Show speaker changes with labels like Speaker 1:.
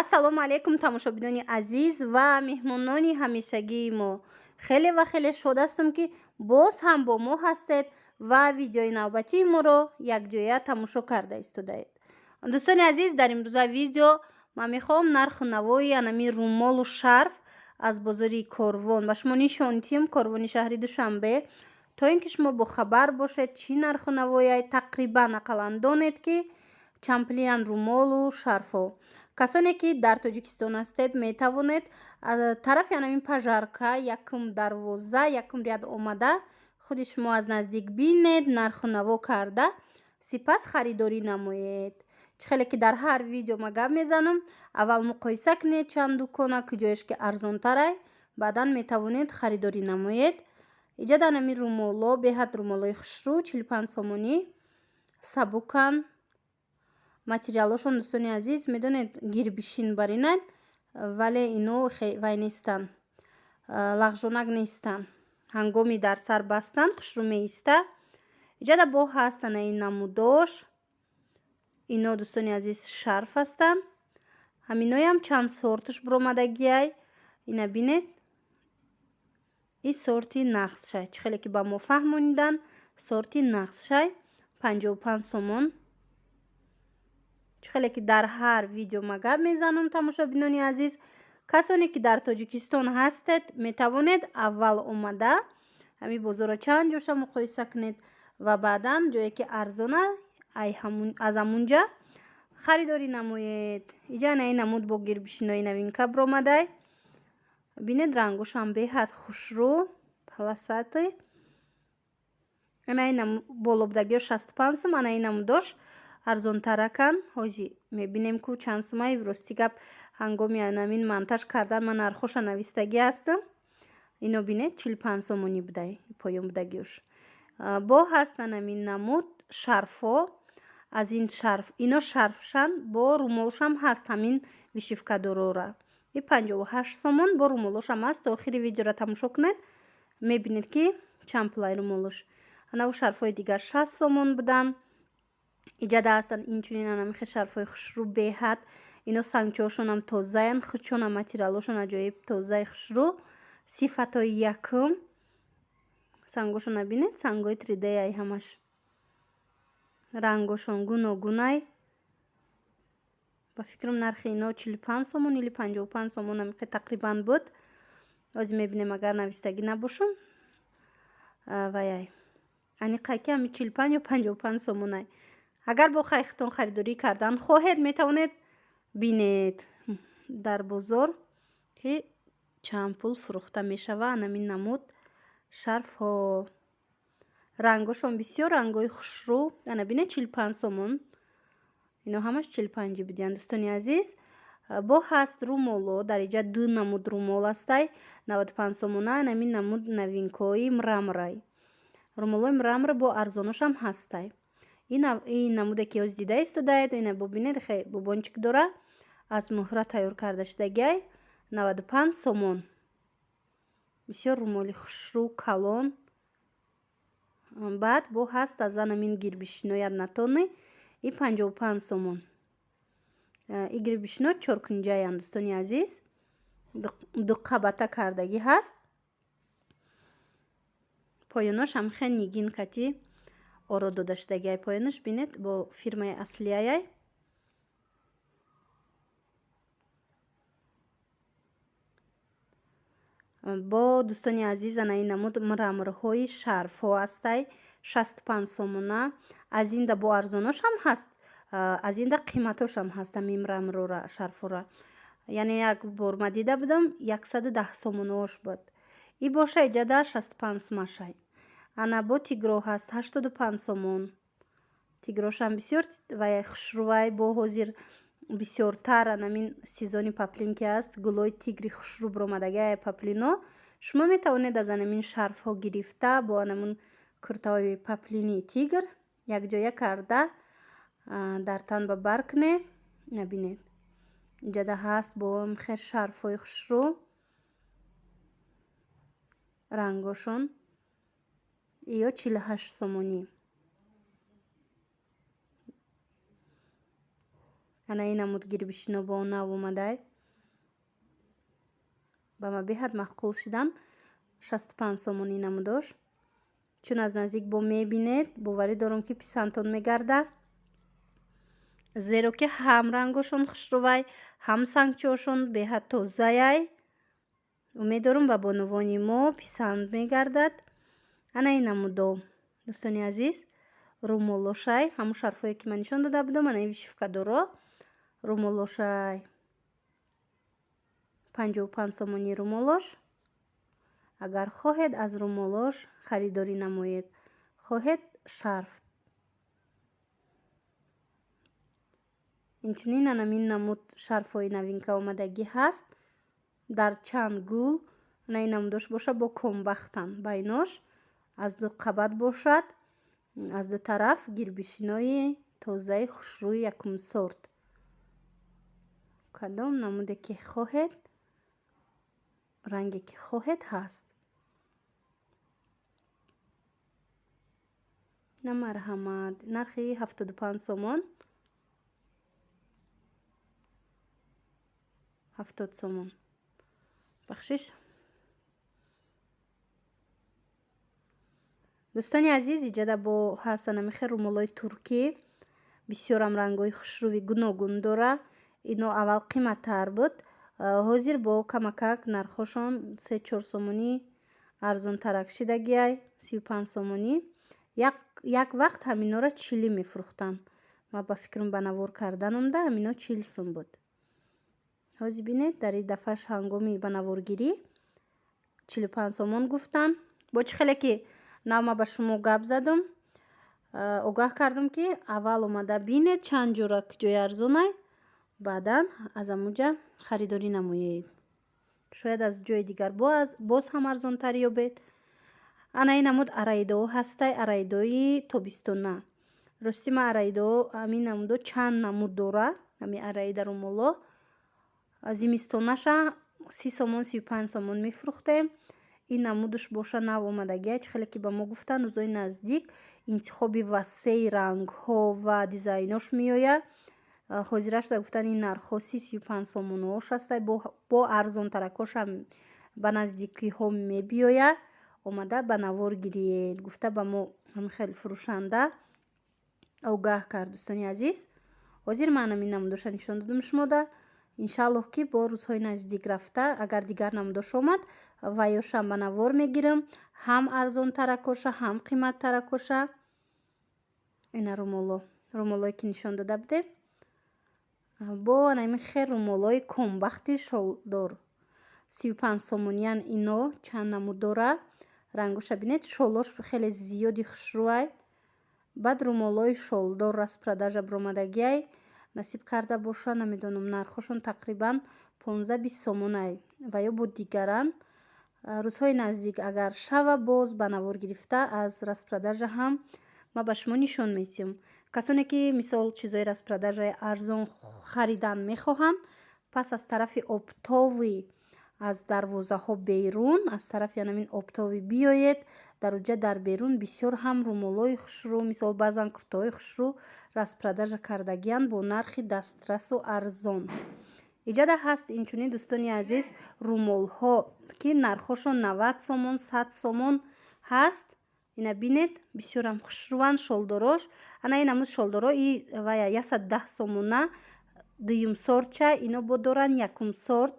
Speaker 1: Ассалому алайкум, тамошобинони азиз ва меҳмонони ҳамешагии мо. Хеле ва хеле шод ҳастам, ки боз ҳам бо мо ҳастед ва видеои навбатии моро якҷоя тамошо карда истодаед. Дӯстони азиз, дар имрӯза видео ман мехоҳам нарху навои анами румолу шарф аз бозори Корвон ба шумо нишон диҳам, Корвони шаҳри Душанбе, то ин ки шумо бохабар бошед, чӣ нарху навояй, тақрибан ақаллан донед, ки чанд пулиян румолу шарфҳо. Касоне ки дар Тоҷикистон ҳастед, метавонед тарафи анамин Пожарка, якум дарвоза, якум ряд омада, худи шумо аз наздик бинед, нарху наво карда, сипас харидорӣ намоед. Чӣ хеле ки дар ҳар видео ма гап мезанам, аввал муқоиса кунед чанд дукона, куҷояш ки арзонтарай, баъдан метавонед харидорӣ намоед. Иҷа дар ҳамин румоло беҳад румолои хушрӯ, 45 сомонӣ, сабукан материалошон. Дӯстони азиз, медонед, гирбишин баринанд, вале ино вай нестанд, лағжонак нестанд, ҳангоми дар сар бастан хушрӯ меиста. Иҷада бо ҳаст ана ин намудош. Ино, дӯстони азиз, шарф ҳастанд. Ҳаминоям чанд сорташ буромадагиай. Ина бинед, и сорти нақсшай, чӣ хеле ки ба мо фаҳмониданд, сорти нақсшай, 55 сомон. Чӣ хеле ки дар ҳар видео ма гап мезанам, тамошобинони азиз, касоне ки дар Тоҷикистон ҳастед, метавонед аввал омада ҳамин бозорро чанд ҷоша муқоиса кунед ва баъдан ҷое ки арзона, аз ҳамунҷа харидорӣ намоед. Иҷа ана ин намуд бо гирбишинои новинка биромадай. Бинед, рангошам беҳад хушрӯ, полосатый. Ана ин болобудагиҳо 65 сум, ана ин намудош арзонтаракан. Ҳози мебинем, ку чанд сумай. Рости гап, ҳангоми анамин монтаж кардан ман нархоша навистагӣ ҳастам. Ино бинед, 45 сомонӣ будай поён будагиёш. Бо ҳаст анамин намуд шарфҳо. Аз ин шарф, ино шарфшан, бо румолшам ҳаст, ҳамин вышивкадорора и 58 сомон, бо румолошам ҳаст. То охири видеоро тамошо кунед, мебинед, ки чанд пулай румолош. Анаву шарфҳои дигар 60 сомон буданд. Иҷада ҳастанд инчунин анамихе шарфҳои хушрӯ беҳад. Ино сангчаҳошонам тозаянд, худшонам материалошон аҷоиб тозаи хушрӯ, сифатҳои якум. Сангошона бинед, сангои 3D ай ҳамаш, рангошон гуногунай. Ба фикрам, нархи ино 45 сомон или 55 сомон амихе тақрибан буд. Ҳозир мебинем, агар навистагӣ набошам, ваяй аниқай ки ҳами 45 ё 55 сомонай. Агар бо хайхтон харидорӣ кардан хоҳед, метавонед бинед дар бозор, ки чанд пул фурӯхта мешава анамин намуд шарфҳо. Рангошон бисёр рангҳои хушрӯ. Ана бинед, 45 сомон, ино ҳамаш 45 будиянд, дӯстони азиз. Бо ҳаст румоло. Дар иҷа ду намуд румол ҳастай, 95 сомона. Анамин намуд новинкаҳои мраморай, румолҳои мрамор бо арзоношам ҳастай. Ин намуде ки ҳоз дида истодаед, ина бубинед, хе бубончик дора, аз муҳра тайёр карда шудагиай, 95 сомон. Бисёр румоли хушрӯ, калон. Баъд бо ҳаст аз анамин гирбишинои однотонный и 55 сомон. И гирбишино чоркунҷаянд, дӯстони азиз, дуқабата кардагӣ ҳаст. Поёнош ҳам хе нигин кати оро дода шудагиай. Поёнош бинед, бо фирмаи аслияяй. Бо, дӯстони азиз, ана ин намуд мраморҳои шарфҳо ҳастай, 65 сомона. Аз инда бо арзоношам ҳаст, аз инда қиматошам ҳаст ҳамин мраморора, шарфҳора. Яъне як бор ма дида будам, 110 сомонаош буд. И боша иҷада 65 сумашай. Ана бо тигро ҳаст, 85 сомон. Тигрошам бисёр вай хушрӯвай. Бо ҳозир бисёртар анамин сезони поплин ки ҳаст, гулои тигри хушрӯ биромадагиай, поплино. Шумо метавонед аз анамин шарфҳо гирифта, бо анамун куртаҳои поплини тигр якҷоя карда, дар тан ба бар кунед. Набинед, иҷада ҳаст бо хел шарфҳои хушрӯ, рангошон ё 48 сомонӣ. Ана ин намуд гирбишино бо нав омадай. Ба ма беҳад маъқул шидан. 65 сомонӣ намудош. Чун аз наздик бо мебинед, боварӣ дорам, ки писандтон мегардад, зеро ки ҳам рангошон хушрӯвай, ҳам сангчиҳошон беҳад тозаяй. Умед дорам, ба бонувони мо писанд мегардад. Ана ин намудо, дӯстони азиз, румолошай, ҳамун шарфҳое, ки ман нишон дода будам, ана ин вышивкадоро румолошай, 55 сомонӣ румолош. Агар хоҳед, аз румолош харидорӣ намоед, хоҳед, шарф. Инчунин анамин намуд шарфҳои новинка омадагӣ ҳаст дар чанд гул. Ана ин намудош боша, бо комбахтан, байнош аз ду қабат бошад, аз ду тараф гирбишинои тозаи хушрӯи якумсорт. Кадом намуде ки хоҳед, ранге ки хоҳед, ҳаст. На, марҳамат, нархи 75 сомон, 70 сомон, бахшиш. Дӯстони азиз, иҷада бо ҳастан ҳамихел румолои туркӣ, бисёрам рангҳои хушрӯи гуногун дора. Ино аввал қиматтар буд, ҳозир бо камакак нархҳошон 3-4 сомонӣ арзонтарак шидагиай, 35 сомонӣ. Як вақт ҳаминора 40 мефурӯхтанд. Ма ба фикрам, ба навор карданумда ҳамино 40 сум буд. Ҳозир бинед, дар ин дафъаш ҳангоми ба наворгирӣ 45 сомон гуфтанд. Бо чӣ хеле ки нав ма ба шумо гап задам, огаҳ кардам, ки аввал омада бинед, чанд ҷора ҷои арзонай, баъдан аз ҳамунҷа харидорӣ намоед. Шояд аз ҷои дигар боз ҳам арзонтар ёбед. Ана ин намуд араидаҳо ҳастай, араидаҳои тобистона. Рости, ман араидаҳо, ҳамин намудо чанд намуд дора. Ҳамин араида румоло зимистонаша 30 сомон, 35 сомон мефурӯхтем. Ин намудаш боша, нав омадагия. Чӣ хеле ки ба мо гуфтанд, рӯзои наздик интихоби васеи рангҳо ва дизайнош меояд. Ҳозирашда гуфтанд, ин нархҳо 30-35 сомонҳош ҳастай, бо арзонтаракҳошам ба наздикиҳо мебиёяд. Омада ба навор гириед, гуфта ба мо ҳамин хел фурӯшанда огаҳ кард. Дӯстони азиз, ҳозир ман ҳамин намудоша нишон додам шумода. Иншааллоҳ, ки бо рӯзҳои наздик рафта, агар дигар намудош омад, ва ёшам ба навор мегирам, ҳам арзонтаракоша, ҳам қиматтаракоша. Ина румоло, румолое ки нишон дода будем, бо анамин хел румолои комбахти шолдор 35 сомониян. Ино чанд намуд дора, рангоша бинед, шолош хеле зиёди хушрӯай. Баъд румолои шолдор распродажа биромадагиай. Насиб карда боша, намедонам, нархҳошон тақрибан 15-20 сомонай ва ё бо дигаран. Рӯзҳои наздик агар шава, боз ба навор гирифта, аз распродажа ҳам ма ба шумо нишон медиҳам. Касоне ки, мисол, чизои распродажаи арзон харидан мехоҳанд, пас аз тарафи оптовый, аз дарвозаҳо берун, аз тарафи анамин оптовый биёед. Дар уҷа дар берун бисёр ҳам румолҳои хушрӯ, мисол, баъзан куртаҳои хушрӯ распродажа кардагиянд бо нархи дастрасу арзон. Иҷада ҳаст инчунин, дӯстони азиз, румолҳо, ки нархҳошон 90 сомон, 100 сомон ҳаст. Ина бинед, бисёрам хушрӯванд шолдорош. Ана ин намуд шолдоро и вая 110 сомона, дуюм сортча. Ино бо доранд якум сорт.